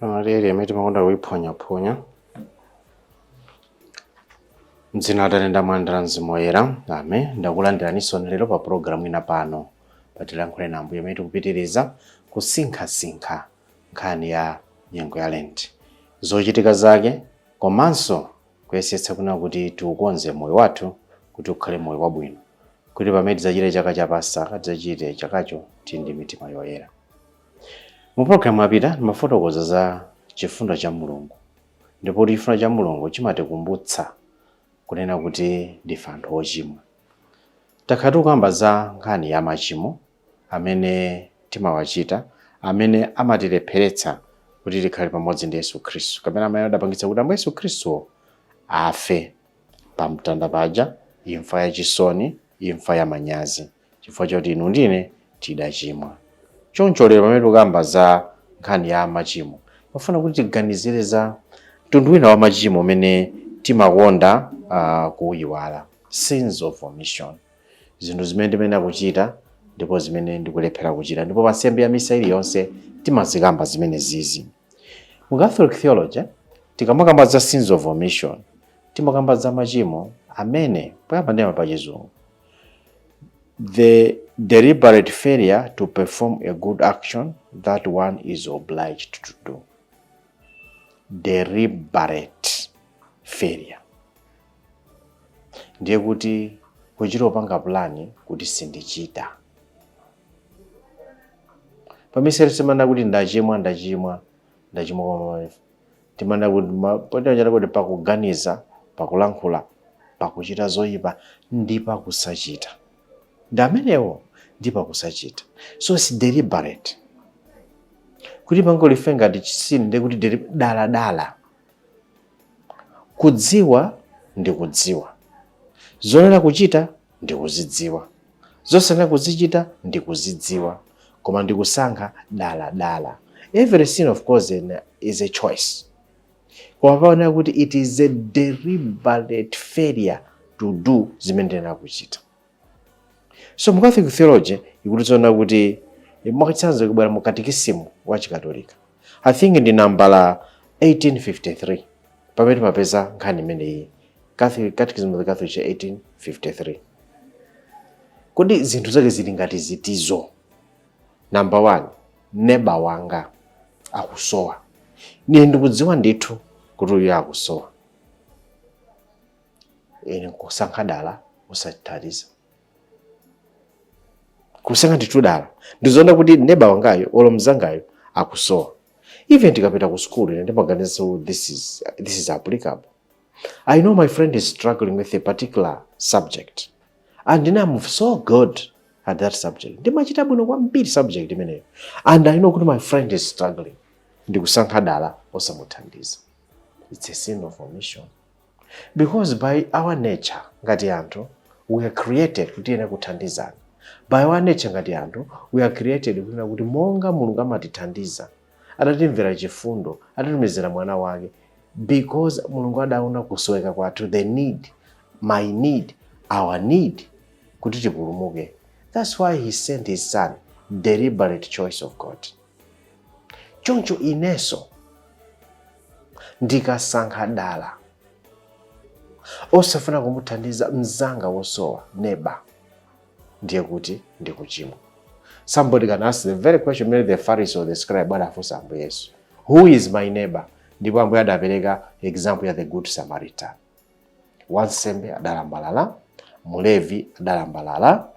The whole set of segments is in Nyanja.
Area imene timakonda kuyiphwanyaphonya. Mdzina la Atate ndi Mwana ndi la Mzimu Woyera, amen. Ndakulandiraninso lero pa pulogalamu ina pano pa Tilankhule na Ambuye, imene tikupitiriza kusinkhasinkha nkhani ya nyengo ya Lent, zochitika zake, komanso kuyesetsa kuna kuti tiukonze moyo wathu kuti ukhale moyo wabwino, kuti pamene tidzachite chaka cha Pasaka, tidzachite chakacho tili ndi mitima yoyera. Mu pulogalamu yapita ndimafotokoza za chifundo cha Mulungu, ndipo kuti chifundo cha Mulungu chimatikumbutsa kunena kuti ndife anthu ochimwa. Takhala tikukamba za nkhani ya machimo amene timawachita, amene amatilepheretsa kuti tikhale pamodzi ndi Yesu Khristu, kapena amene adapangitsa kuti Ambuye Yesu Khristu afe pamtanda paja, imfa yachisoni, imfa ya manyazi, chifukwa choti inu ndine tidachimwa. Choncho lero pamene tikukamba za nkhani ya machimo, pafuna kuti tiganizire za mtundu wina wa machimo umene timakonda kuyiwala, sins of omission, zinthu zimene ndimene kuchita ndipo zimene ndikulephera kuchita, ndipo pa nsembe ya misa iliyonse timazikamba zimene zizi. Mu Catholic theology, tikamakamba za sins of omission, timakamba za machimo amene poyamba ndiyamba pa Chizungu, the deliberate failure to perform a good action that one is obliged to do. Deliberate failure ndiye kuti kuchita upanga plan kuti sindichita. Pamisere timanena kuti ndachimwa, ndachimwa, ndachimwa, koma timanena kuti potimanena kuti pakuganiza, pakulankhula, pakuchita zoyipa ndi pakusachita, ndi amenewo, ndi pakusachita. So it's deliberate kuti pangolife ngati sin, ndi kuti daladala kudziwa ndi kudziwa zonena, kuchita ndi kuzidziwa, zosayenera kuzichita ndi kuzidziwa, koma ndikusankha daladala. Every sin, of course, is a choice, koma paonera kuti it is a deliberate failure to do zimene ndinena kuchita. So mu Catholic theology ikutidziona kuti, mwachitsanzo, ikubwera mu katikisimu wa Chikatolika, I think ndi nambala 1853, pamene timapeza nkhani imeneyi, Catholic Catechism of the Catholic Church 1853. Kodi zinthu zake zili ngati zitizo? Number one, neba wanga akusowa, ine ndikudziwa ndithu kuti uyu akusowa, ine nkusankha dala usathandiza, kusankha ndithu dala, ndizoona kuti neba wangayo olo mzangayo akusowa. Even tikapita ku school, ine ndimaganiza, so this is applicable. I know my friend is struggling with a particular subject and I'm so good at that subject, ndimachita bwino kwambiri subject imeneyo, and I know kuti my friend is struggling, ndikusankha dala osamuthandiza. It's a sin of omission, because by our nature ngati anthu, we are created kuti tiyenera kuthandizana. By our nature ngati anthu, we are created kunena kuti monga Mulungu amatithandiza, adatimvera chifundo, adatumizira mwana wake, because Mulungu adaona kusoweka kwathu, the need, my need, our need, kuti tipulumuke. That's why he sent his son, deliberate choice of God. Choncho inenso ndikasankha dala osafuna kumuthandiza mzanga wosowa, neba, ndiye kuti ndikuchimwa. Somebody can ask the very question maybe the Pharisee or the scribe adafunsa Ambuye Yesu, "Who is my neighbor?" Ndipo Ambuye adapereka example ya the Good Samaritan. Wansembe adalambalala, Mulevi adalambalala,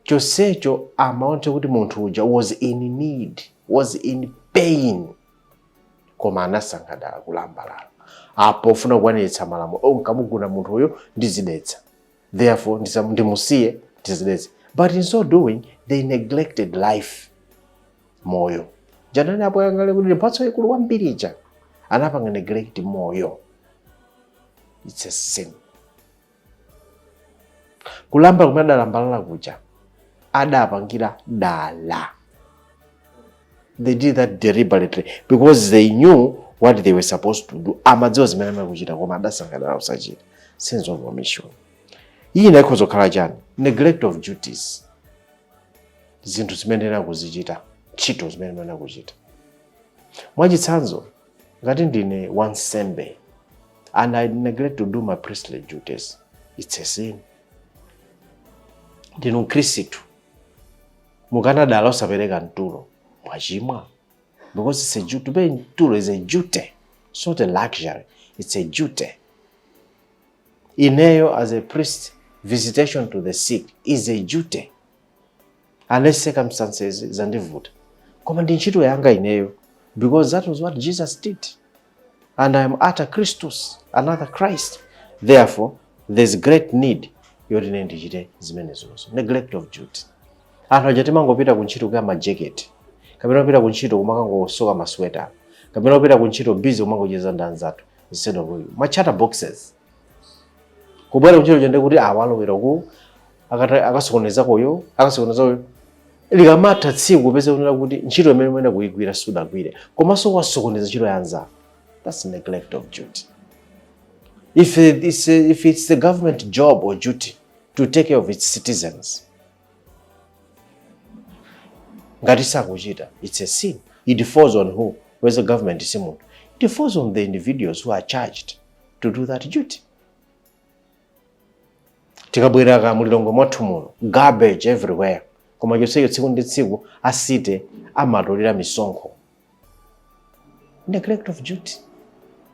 chonsecho amaonetsa kuti munthu uja was in need, was in pain, koma anasankha dala kulambalala apo ufuna kukwaniritsa malamulo, o nkamugunda munthu uyu ndizidetsa, therefore ndimusiye ndizidetse. But in so doing they neglected life, moyo janani apo yangale kuti mphatso ikulu kwambiri ija, anapanga neglect moyo. It's a sin. Kulamba kumene adalambalala kuja adapangira dala. They did that deliberately because they knew what they were supposed to do. Amadziwa zimene amakuchita, koma adasankha dala kusachita. Sins of omission. Iyi ikhoza kukhala chani? Neglect of duties, zinthu zimene ndinakuzichita, ntchito zimene ndinakuchita. Mwachitsanzo, ngati ndine wansembe and I neglect to do my priestly duties, it's a sin. Ndinu Mkhristu, mukanadala osapereka mtulo, mwachimwa, because it's a duty. To pay mtulo is a duty. It's not a luxury, it's a duty. Ineyo as a priest, visitation to the sick is a duty, unless circumstances zandivuta, koma ndi ntchito yanga ineyo, because that was what Jesus did, and I am alter Christus, another Christ. Therefore there's great need yoti ine ndichite zimenezozo. Neglect of duty. Anthu aja timangopita kuntchito kuya majeketi, kapena kupita kuntchito kumakangosoka masweta, kapena kupita kuntchito busy kumangocheza ndi anzathu instead of ma chatter boxes. Kubwera kuntchito chende kuti awalowera ku akasokonezakoyo, akasokonezakoyo. Likamatha tsiku, kupeza kunena kuti ntchito imene mwene kuyigwira sudagwire, komanso wasokoneza ntchito ya anzako. That's neglect of duty. If it's the government job or duty to take care of its citizens, ngati sakuchita, it's a sin. It falls on who? Where's the government? Si munthu. It falls on the individuals who are charged to do that duty. Tikabwera ka mulilongo mwathu muno, garbage everywhere, koma chonsecho tsiku ndi tsiku a city amatolera misonkho. Neglect of duty.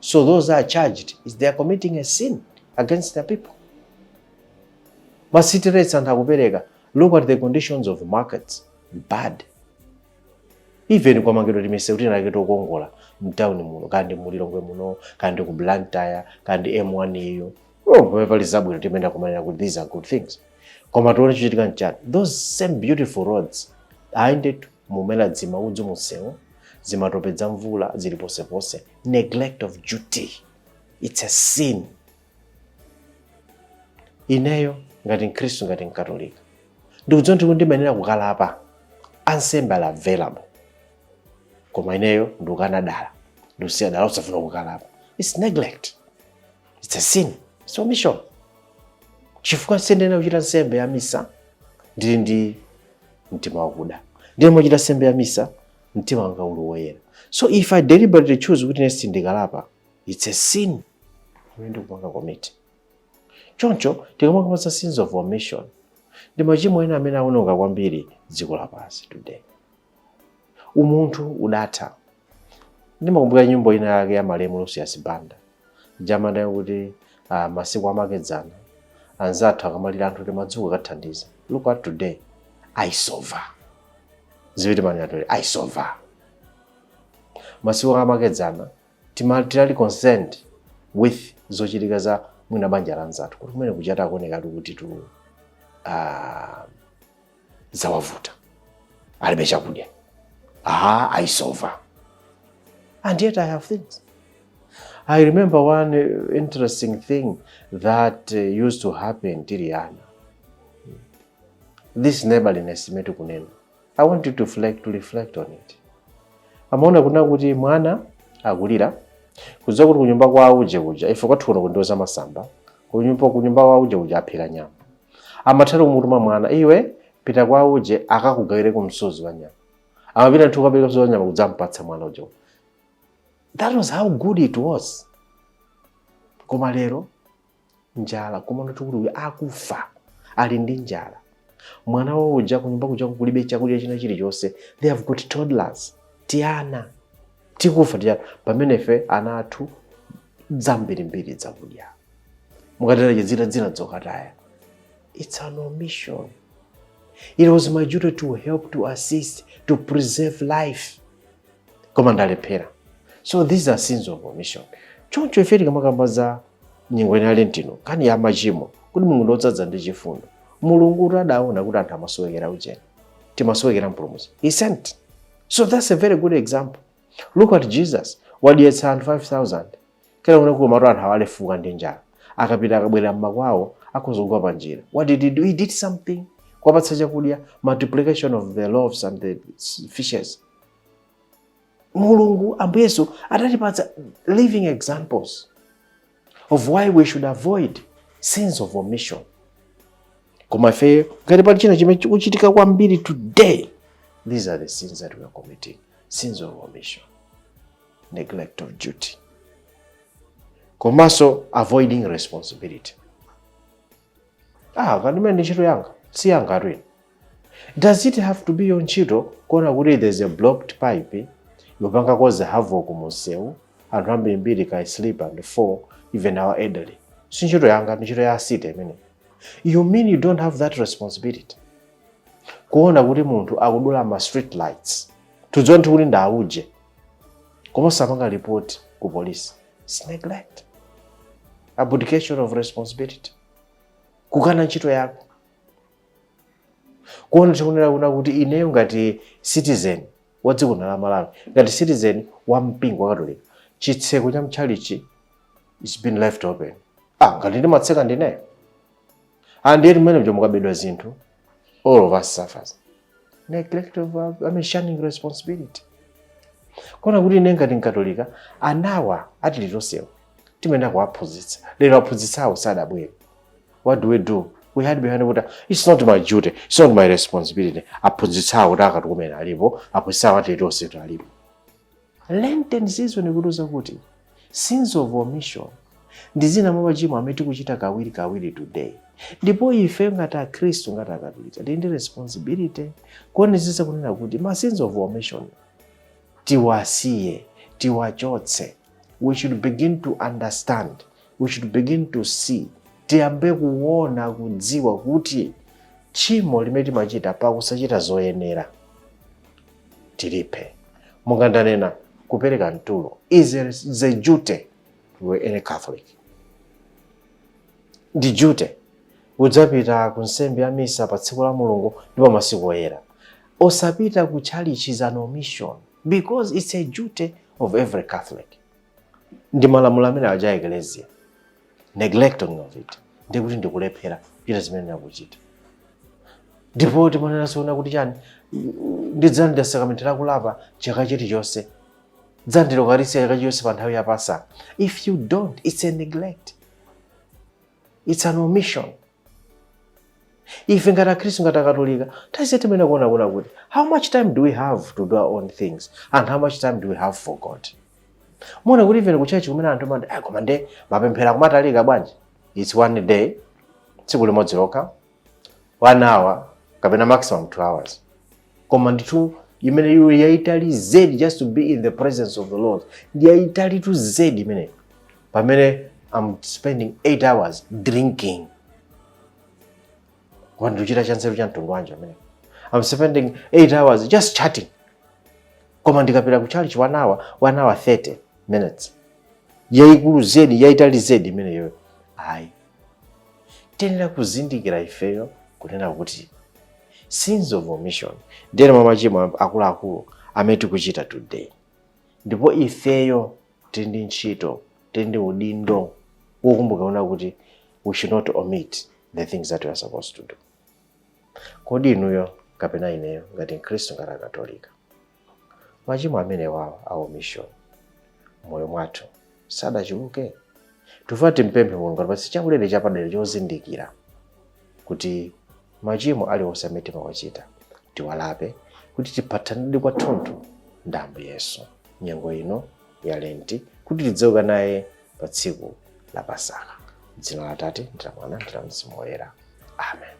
So those are charged is they are committing a sin against the people. Ma city rates anthu akupereka. Look at the conditions of markets, bad. Even kwamangidwa timisewu tinake tokongola mtawuni muno, kandi mulilongwe muno, kandi ku Blantyre, kandi M1 iyo, oh, pamene pali zabwino timene kumanena kuti these are good things, koma tione chochitika nchani? Those same beautiful roads, ayi, mumela dzimaudzu munsewu, zimatope za mvula zili posepose. Neglect of duty, it's a sin. Ineyo ngati Mkhristu, ngati Mkatolika, ndikudziwa kuti ndimayenera kukalapa. Ansembe ali available, koma ineyo ndikukana dala, ndikusiya dala usafuna kukalapa. It's neglect, it's a sin, it's omission, chifukwa sindena kuchita nsembe ya misa ndili ndi mtima wakuda, ndine mochita nsembe ya misa mtima wanga uli woyera. So if I deliberately choose kuti ine sindikalapa, it's a sin imene ndikupanga commit. Choncho tikamakamba za sins of omission, ndi machimo ena amene aoneka kwambiri dziko lapansi today. Umunthu udatha. Ndimakumbukira nyimbo ina yake ya malemu Lucius Banda, jamanda kuti masiku amakedzana anzathu akamalira, anthu timadzuka kathandiza. Look at today, aisova ziwiti manena aisova. Masiku amakedzana tinali concerned with zochitika za mwina banja la anzathu, kuti kumene kuchata akuoneka kuti tu zawavuta, alibe chakudya, aha, aisova. And yet I have things. I remember one interesting thing that used to happen tili ana. This neighborliness imene tikunena, I want you to reflect on it. Amaona kuna kuti mwana akulira, kudziwa kuti kunyumba kwa uje kuja, ife kwathu kuno kundiwo zamasamba, kunyumba kwa uje kuja aphika nyama, amathera kumutuma mwana, "Iwe, pita kwa uje akakugawire ku msozi wa nyama." Amapita nthu kukapereka msozi wa nyama kudzampatsa mwana uje. That was how good it was. Koma lero njala, koma ndithu kuti uyu akufa ali ndi njala, mwana wawo uja kunyumba kuja kulibe chakudya china chilichonse. They have got toddlers, tiana tikufa tiyana, pamene ife ana athu zambirimbiri zakudya, mukatera chizina dzina dzokataya. It's an omission. It was my duty to help, to assist, to preserve life, koma ndalephera. So these are sins of omission. Choncho ife tikamakamba za nyengo ina Lentino, nkhani ya machimo, kuti Mulungu ndodzaza ndi chifundo. Mulungu kuti adaona kuti anthu amasowekera ucheni, timasowekera mpulumutsi, he sent. So that's a very good example. Look at Jesus, wadyetsa anthu 5000, kena kuna kumatu anthu awalefuka ndi njala, akapita akabwera mmakwawo akhoza kugwa pa njira. What did he do? He did something, kuwapatsa chakudya, multiplication of the loaves and the fishes. Mulungu Ambuye Yesu atatipatsa living examples of why we should avoid sins of omission. Koma ife, ngati pali china chimene chikuchitika kwambiri today, these are the sins that we are committing, sins of omission. Neglect of duty komanso avoiding responsibility. Ah, kandimene ndi ntchito yanga, si yanga atu ine. Does it have to be your ntchito kuona kuti there's a blocked pipe yopanga cause havoc munsewu, anthu ambirimbiri ka slip and fall, even our elderly? Si ntchito yanga, ndi ntchito ya city imene. You mean you don't have that responsibility kuona kuti munthu akudula ma street lights, tudziwa nthu kuti ndauje, koma sapanga report ku police? It's neglect, abdication of responsibility, kukana ntchito yako. Kuona tikunena kuna kuti ineyo ngati citizen wa dziko la Malawi, ngati citizen wa mpingo wa Katolika, chitseko cha mtchalichi is been left open. Ah, ngati ndimatseka ndineyo, and mmene mjo mukabedwa zinthu, all of us suffers. Neglect of I mean, shunning responsibility. Kuona kuti ine ngati Mkatolika, anawa atili tonsewa timayenera kuwaphunzitsa, lero aphunzitsawo sadabwere. What do we do? We hide behind kuti it's not my duty, it's not my responsibility. Aphunzitsawo kuti akatikumene alipo, aphunzitsawo atili tonse kuti alipo. Lenten season ikutiuza kuti sins of omission ndi zina mwa machimo amene tikuchita kawiri kawiri today, ndipo ife ngati Akhristu, ngati Akatolika, tili ndi responsibility kuonetsetsa kunena kuti ma sins of omission tiwasiye, tiwachotse. We should begin to understand, we should begin to see, tiyambe kuona, kudziwa kuti tchimo limene timachita pakusachita zoyenera tiliphe. Monga ndanena, kupereka mtulo is a duty to any Catholic, ndi duty. Udzapita ku nsembe ya misa pa tsiku la Mulungu ndipo masiku oyera. Osapita ku church is an omission because it's a duty of every Catholic, ndi malamulo amene aja Ecclesia. Neglecting of it ndikuti ndikulephera kuchita zimene ndakuchita. Ndipo timanena siona kuti chani, ndidzalandira sakramenti lakulapa chaka chilichonse, dzalandira Ukaristiya chaka chilichonse pa nthawi ya Pasaka. If you don't, it's a neglect, it's an omission. Ife ngati Akhristu, ngati Akatolika, tasiye timene kuona kuti how much time do we have to do our own things and how much time do we have for God? Muona kuti even ku church kumene anthu amati, "Ah, koma nde mapemphero akumatalika bwanji?" It's one day, tsiku limodzi lokha, one hour kapena maximum 2 hours, koma ndithu imene iwe yayitali zedi just to be in the presence of the Lord, ndi yayitalitu zedi imeneyo, pamene I'm spending 8 hours drinking. Koma ndikuchita chanzeru cha mtundu wanji amene I'm spending 8 hours just chatting, koma ndikapita ku church 1 hour, 1 hour 30 minutes, yayikulu zedi, yayitali zedi imeneyo? Ayi, tiyenera kuzindikira ifeyo kunena kuti sins of omission ndiye mwa machimo akuluakulu amene tikuchita today, ndipo ifeyo tili ndi ntchito, tili ndi udindo wokumbuka kuna kuti we should not omit the things that we are supposed to do. Kodi inuyo kapena ineyo ngati Mkhristu, ngati Akatolika, machimo amenewawa a omission moyo mwathu sadachuluke? Tufuna timpemphe Mulungu atipatse chaulere chapadera chozindikira kuti machimo aliwonse amene timawachita tiwalape, kuti tipathanidi kwathunthu ndi Ambuye Yesu nyengo ino ya Lenti, kuti tidzauka naye pa tsiku la Pasaka. Dzina la Atate ndi la Mwana ndi la Mzimu Woyera, amen.